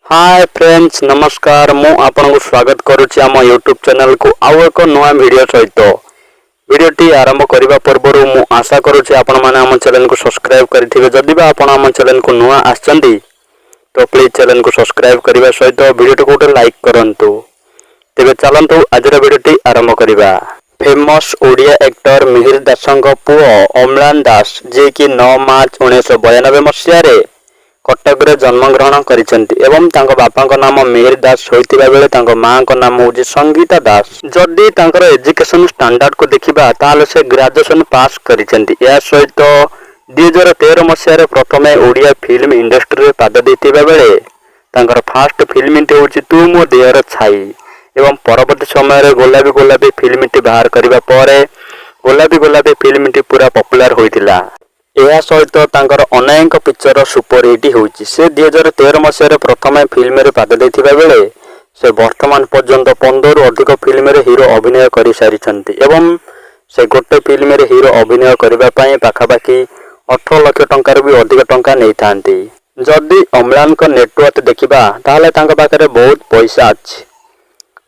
ହାଏ friends, ନମସ୍କାର। ମୁଁ ଆପଣଙ୍କୁ ସ୍ୱାଗତ କରୁଛି ଆମ ୟୁଟ୍ୟୁବ୍ ଚ୍ୟାନେଲକୁ ଆଉ ଏକ ନୂଆ ଭିଡ଼ିଓ ସହିତ। ଭିଡ଼ିଓଟି ଆରମ୍ଭ କରିବା ପୂର୍ବରୁ ମୁଁ ଆଶା କରୁଛି ଆପଣମାନେ ଆମ ଚ୍ୟାନେଲକୁ ସବସ୍କ୍ରାଇବ୍ କରିଥିବେ। ଯଦି ବା ଆପଣ ଆମ ଚ୍ୟାନେଲକୁ ନୂଆ ଆସିଛନ୍ତି, ତ ପ୍ଲିଜ୍ ଚ୍ୟାନେଲକୁ ସବସ୍କ୍ରାଇବ୍ କରିବା ସହିତ ଭିଡ଼ିଓଟିକୁ ଗୋଟେ ଲାଇକ୍ କରନ୍ତୁ। ତେବେ ଚାଲନ୍ତୁ, ଆଜିର ଭିଡ଼ିଓଟି ଆରମ୍ଭ କରିବା। ଫେମସ୍ ଓଡ଼ିଆ ଆକ୍ଟର ମିହିର ଦାସଙ୍କ ପୁଅ ଅମ୍ଳାନ ଦାସ, ଯିଏକି 9 ମାର୍ଚ୍ଚ 1992 ମସିହାରେ କଟକରେ ଜନ୍ମଗ୍ରହଣ କରିଛନ୍ତି ଏବଂ ତାଙ୍କ ବାପାଙ୍କ ନାମ ମିହିର ଦାସ ହୋଇଥିବା ବେଳେ ତାଙ୍କ ମାଙ୍କ ନାମ ହେଉଛି ସଙ୍ଗୀତା ଦାସ। ଯଦି ତାଙ୍କର ଏଜୁକେସନ ଷ୍ଟାଣ୍ଡାର୍ଡକୁ ଦେଖିବା, ତାହେଲେ ସେ ଗ୍ରାଜୁଏସନ ପାସ୍ କରିଛନ୍ତି। ଏହା ସହିତ 2013 ମସିହାରେ ପ୍ରଥମେ ଓଡ଼ିଆ ଫିଲ୍ମ ଇଣ୍ଡଷ୍ଟ୍ରିରେ ପାଦ ଦେଇଥିବା ବେଳେ ତାଙ୍କର ଫାଷ୍ଟ ଫିଲ୍ମଟି ହେଉଛି ତୁ ମୋ ଦେହର ଛାଇ ଏବଂ ପରବର୍ତ୍ତୀ ସମୟରେ ଗୋଲାପୀ ଗୋଲାପୀ ଫିଲ୍ମଟି ବାହାର କରିବା ପରେ ଗୋଲାପୀ ଗୋଲାପୀ ଫିଲ୍ମଟି ପୁରା ପପୁଲାର ହୋଇଥିଲା। ଏହା ସହିତ ତାଙ୍କର ଅନେକ ପିକ୍ଚର ସୁପରହିଟ୍ ହୋଇଛି। ସେ 2013 ମସିହାରେ ପ୍ରଥମେ ଫିଲ୍ମରେ ପାଦ ଦେଇଥିବା ବେଳେ ସେ ବର୍ତ୍ତମାନ ପର୍ଯ୍ୟନ୍ତ 15ରୁ ଅଧିକ ଫିଲ୍ମରେ ହିରୋ ଅଭିନୟ କରିସାରିଛନ୍ତି ଏବଂ ସେ ଗୋଟେ ଫିଲ୍ମରେ ହିରୋ ଅଭିନୟ କରିବା ପାଇଁ ପାଖାପାଖି 18 ଲକ୍ଷ ଟଙ୍କାରୁ ବି ଅଧିକ ଟଙ୍କା ନେଇଥାନ୍ତି। ଯଦି ଅମ୍ଳାନଙ୍କ ନେଟୱାର୍ଥ ଦେଖିବା, ତାହେଲେ ତାଙ୍କ ପାଖରେ ବହୁତ ପଇସା ଅଛି।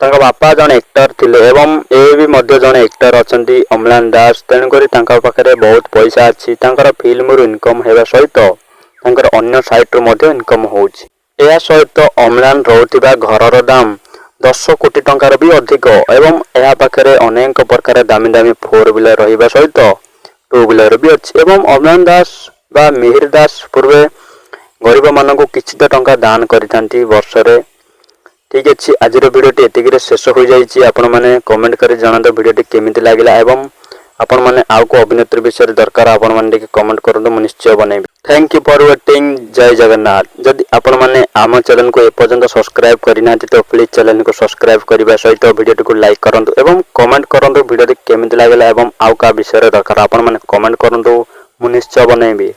ତାଙ୍କ ବାପା ଜଣେ ଆକ୍ଟର ଥିଲେ ଏବଂ ଏ ବି ମଧ୍ୟ ଜଣେ ଆକ୍ଟର ଅଛନ୍ତି ଅମ୍ଳାନ ଦାସ। ତେଣୁକରି ତାଙ୍କ ପାଖରେ ବହୁତ ପଇସା ଅଛି। ତାଙ୍କର ଫିଲ୍ମରୁ ଇନକମ୍ ହେବା ସହିତ ତାଙ୍କର ଅନ୍ୟ ସାଇଟରୁ ମଧ୍ୟ ଇନକମ୍ ହେଉଛି। ଏହା ସହିତ ଅମ୍ଳାନ ରହୁଥିବା ଘରର ଦାମ 10 କୋଟି ଟଙ୍କାର ବି ଅଧିକ ଏବଂ ଏହା ପାଖରେ ଅନେକ ପ୍ରକାର ଦାମୀ ଦାମୀ ଫୋର୍ ହ୍ୱିଲର ରହିବା ସହିତ ଟୁ ହ୍ୱିଲର ବି ଅଛି। ଏବଂ ଅମ୍ଳାନ ଦାସ ବା ମିହିର ଦାସ ପୂର୍ବେ ଗରିବମାନଙ୍କୁ କିଛିଟା ଟଙ୍କା ଦାନ କରିଥାନ୍ତି ବର୍ଷରେ। ଠିକ୍ ଅଛି, ଆଜିର ଭିଡ଼ିଓଟି ଏତିକିରେ ଶେଷ ହୋଇଯାଇଛି। ଆପଣମାନେ କମେଣ୍ଟ କରି ଜଣାନ୍ତୁ ଭିଡ଼ିଓଟି କେମିତି ଲାଗିଲା ଏବଂ ଆପଣମାନେ ଆଉ କେଉଁ ଅଭିନେତ୍ରୀ ବିଷୟରେ ଦରକାର, ଆପଣମାନେ ଟିକେ କମେଣ୍ଟ କରନ୍ତୁ, ମୁଁ ନିଶ୍ଚୟ ବନେଇବି। Thank you for waiting. ଜୟ ଜଗନ୍ନାଥ। ଯଦି ଆପଣମାନେ ଆମ ଚ୍ୟାନେଲକୁ ଏପର୍ଯ୍ୟନ୍ତ ସବସ୍କ୍ରାଇବ୍ କରିନାହାନ୍ତି, ତ ପ୍ଲିଜ୍ ଚ୍ୟାନେଲକୁ ସବସ୍କ୍ରାଇବ୍ କରିବା ସହିତ ଭିଡ଼ିଓଟିକୁ ଲାଇକ୍ କରନ୍ତୁ ଏବଂ କମେଣ୍ଟ କରନ୍ତୁ ଭିଡ଼ିଓଟି କେମିତି ଲାଗିଲା ଏବଂ ଆଉ କାହା ବିଷୟରେ ଦରକାର, ଆପଣମାନେ କମେଣ୍ଟ କରନ୍ତୁ, ମୁଁ ନିଶ୍ଚୟ ବନେଇବି।